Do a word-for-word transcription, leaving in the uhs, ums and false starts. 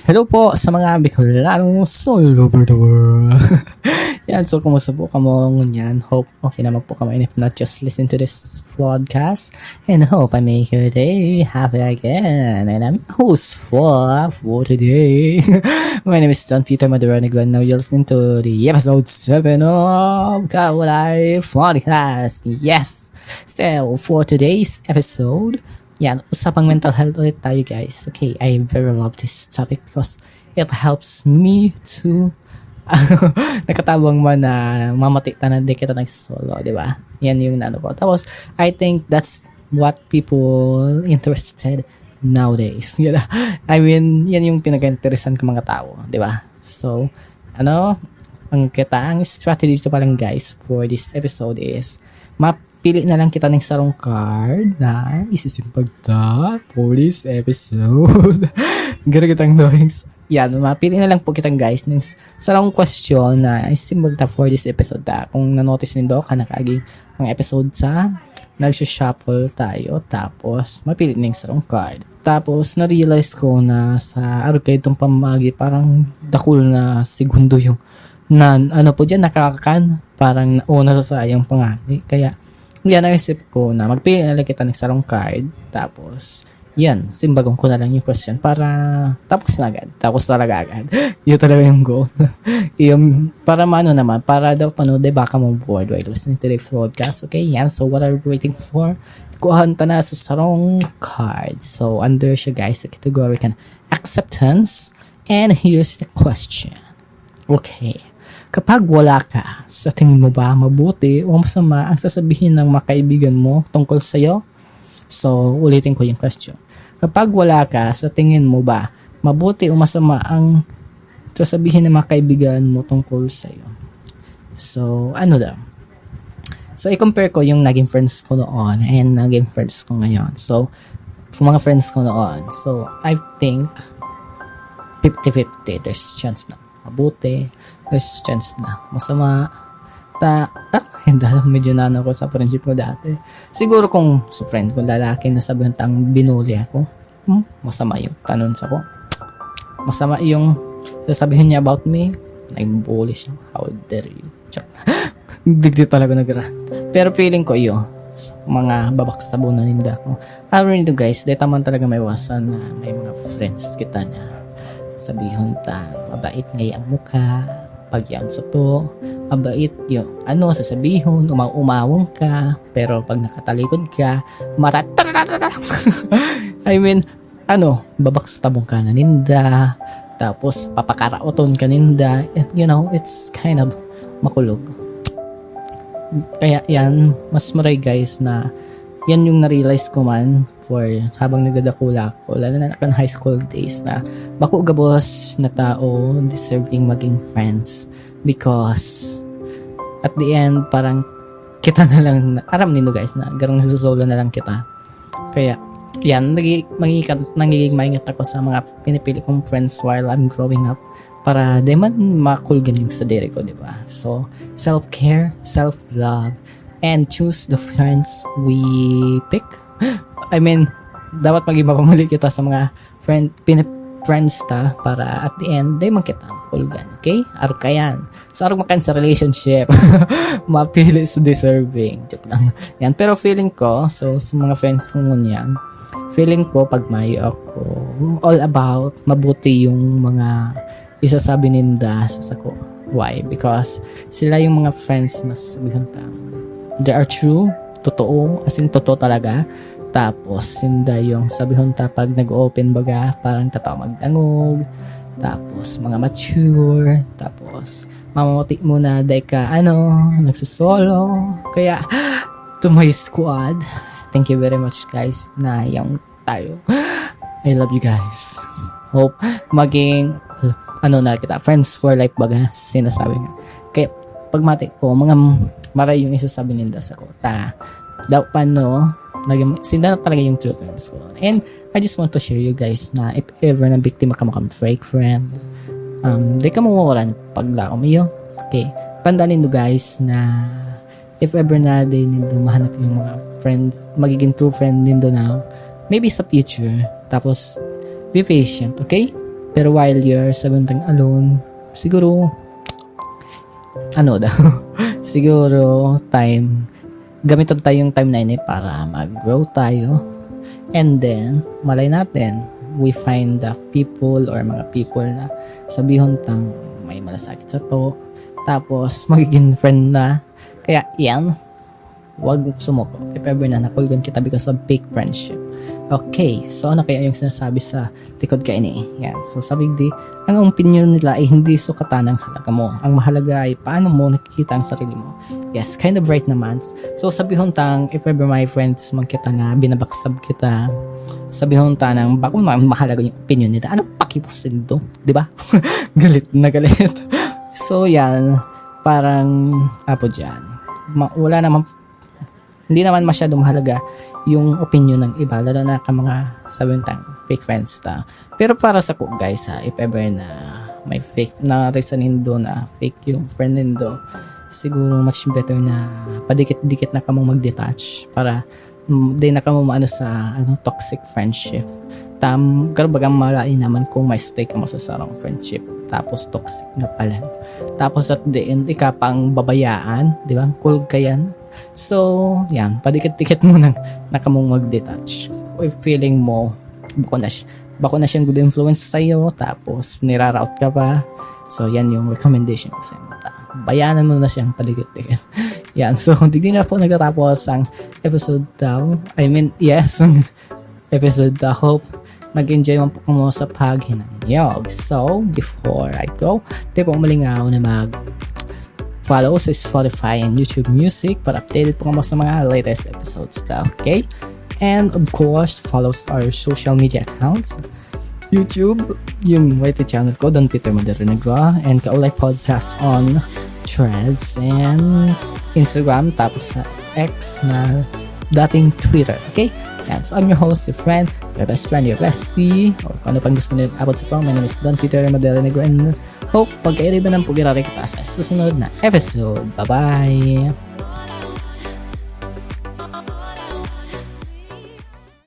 Hello po sa mga Bicolanong all over the world. Yan, so kumusta po kamo ngunyan? Hope okay naman po kamo. And if not, just listen to this podcast. And hope I make your day happy again. And I'm your host for, for today. My name is Don Peter Maduro Negron. Now you're listening to the episode seven of Kawalay Podcast. Yes! So, for today's episode, yan, usapang mental health ulit tayo, guys. Okay, I very love this topic because it helps me to nakatabang man na mamati ta na di kita nagsolo, di ba? Yan yung ano ko. Tapos, I think that's what people interested nowadays. Yan. I mean, yan yung pinag-interesan ko mga tao, di ba? So, ano, ang kita, ang strategy ko pa lang, guys, for this episode is mapili na lang kita ng sarong card na isisimbag ta for this episode. Gara kitang drawings. Yan, mapili na lang po kitang guys ng s- sarong question na isisimbag ta for this episode ta. Kung nanotice nindo, kanakaging mga episode sa nagsha-shuffle tayo, tapos mapili na yung sarong card. Tapos na-realize ko na sa arog kayo itong pamagi, parang dakul na segundo yung na ano po dyan, nakakan, parang nauna sa sayang pangani. Kaya, yan ang isip ko na magpili na lang kita ng sarong card. Tapos, yan, simbagon ko na lang yung question para tapos na agad. Tapos talaga agad. Yun talaga yung goal. Yung, para maano naman, para daw panood, di ba, ka mong bored while listening to the podcast. Okay, yan. So, what are we waiting for? Kuhaan ta na sa sarong card. So, under siya, guys, sa category kan acceptance. And here's the question. Okay. Kapag wala ka, sa tingin mo ba mabuti o masama ang sasabihin ng mga kaibigan mo tungkol sa'yo? So, ulitin ko yung question. Kapag wala ka, sa tingin mo ba mabuti o masama ang sasabihin ng mga kaibigan mo tungkol sa'yo? So, ano daw? So, i-compare ko yung naging friends ko noon and naging friends ko ngayon. So, sa mga friends ko noon. So, I think fifty fifty. There's chance na mabuti. There's chance na masama. Ta, ta, hindi alam, medyo nano ko sa friendship ko dati. Siguro kung sa friend ko lalaki na sabihin tang binuli ako, hmm, masama yung tanon sa ko. Masama yung sasabihin niya about me, nag-bully siya. How dare you? Chak. Digdi talaga nagra. Pero feeling ko iyo, mga babaksabonan ninda ko. Alam nindo guys, di taman talaga maiwasan na may mga friends kita na sabihon ta, mabait ngaya ang mukha, pag yan sa to, mabait yung ano, sasabihon, uma-, umawang ka, pero pag nakatalikod ka, mata-, I mean, ano, babaksabonan ka na ninda, tapos papakaraoton ka ninda, and, you know, it's kind of makulog. Kaya yan, mas maray guys na yan yung na-realize ko man for habang nagdadakula ako, lalo na kan high school days, na bako gabos na tao deserving maging friends because at the end, parang kita na lang, na, aram nindo guys, na garong nasusolo na lang kita. Kaya, yan, nagi, magikan, nagiging maingat ako sa mga pinipili kong friends while I'm growing up para di man makulgan yung sadiri ko, di ba? So, self-care, self-love, and choose the friends we pick. I mean, dapat maging mapamali kita sa mga friend, pin-, friends ta para at the end, di man kita makulgan, okay? Arog kayan. So, arog makan sa relationship. Mapili sa deserving. Joke lang. Yan. Pero feeling ko, so, sa mga friends ko ngunyan, feeling ko, pag mayo ako, all about, mabuti yung mga isasabi ninda sa sako. Why? Because sila yung mga friends na sabihan ta, they are true, totoo, as in totoo talaga. Tapos, sinda yung sabihon ta pag nag-open baga, parang tataw magdangog. Tapos, mga mature. Tapos, mamamati muna, dai ka, ano, nagsusolo. Kaya, to my squad, thank you very much guys na yung tayo. I love you guys. Hope maging, ano na kita, friends for life baga, sinasabi nga. Kaya, pagmati ko, mga maray yung isasabi ninda sa ko. Ta, daw pa no, naging, sinda na talaga yung true friends ko. And I just want to share you guys na if ever na biktima ka makang fake friend, um, di ka mawawalan pag laom iyo. Okay, tandaan nindo guys na if ever na di nindo mahanap yung mga friend, magiging true friend nindo na, maybe sa future, tapos be patient, okay? Pero while you're sabihon tang alone, siguro, ano daw, siguro time, gamiton ta yung time na ini para mag-grow tayo. And then, malay natin, we find the people or mga people na sabihon tang may malasakit sato. Tapos, magiging friend na. Kaya, yan. Wag sumuko if ever na nakulgon kita because of fake friendship. Okay, so ano kaya yung sinasabi sa likod kaini? Yan. So, sabi di, ang opinion nila ay hindi sukatan ang halaga mo. Ang mahalaga ay paano mo nakikita ang sarili mo. Yes, kind of right naman. So, sabihon tang, if ever my friends man kita na binabackstab kita, sabihon ta nang bako na mahalaga yung opinion nila. Ano paki mo sindo? Di ba? Galit na galit. So, yan. Parang, apo dyan. Ma- wala naman, hindi naman masyadong mahalaga yung opinion ng iba, lalo na ka mga, sabihon tang, fake friends ta. Pero para sako, guys, ha, if ever na may fake, na reason nindo na fake yung friend nindo, siguro much better na padikit-dikit na kamong mag-detach para, mm, di na kamo maano sa, ano, toxic friendship. Tam, garo bagang malain naman kung ma-stay kamo sa sarong friendship. Tapos toxic na pala. Tapos at the end, ika pang babayaan, di ba? Kulog ka yan. So, yan, padikit-dikit mo nang na kamong mag-detach. If feeling mo, bako na siya, bako na siyang good influence sa'yo, tapos niraraot ka pa. So, yan yung recommendation ko sa'yo. Bayanan mo na siyang padikit-dikit. Yan, so, digdi na po nagtatapos ang episode daw. I mean, yes, ang episode. I hope nag-enjoy man po kamo sa paghinanyog. So, before I go, di po malingaw na mag follow sa Spotify and YouTube Music para updated po kamo sa mga latest episodes ta, okay? And of course, follow our social media accounts. YouTube, yung Y T channel ko, Don Peter Madero Negro, and Kaulay Podcast on Threads and Instagram, tapos sa X na dating Twitter, okay? Yan. So, I'm your host, your friend, your best friend, your bestie, or kung ano pang gusto niyo abot sa ko. My name is Don Peter Madero Negro, and hope pagkairiban ng pag-irari kita sa susunod na episode. Bye-bye!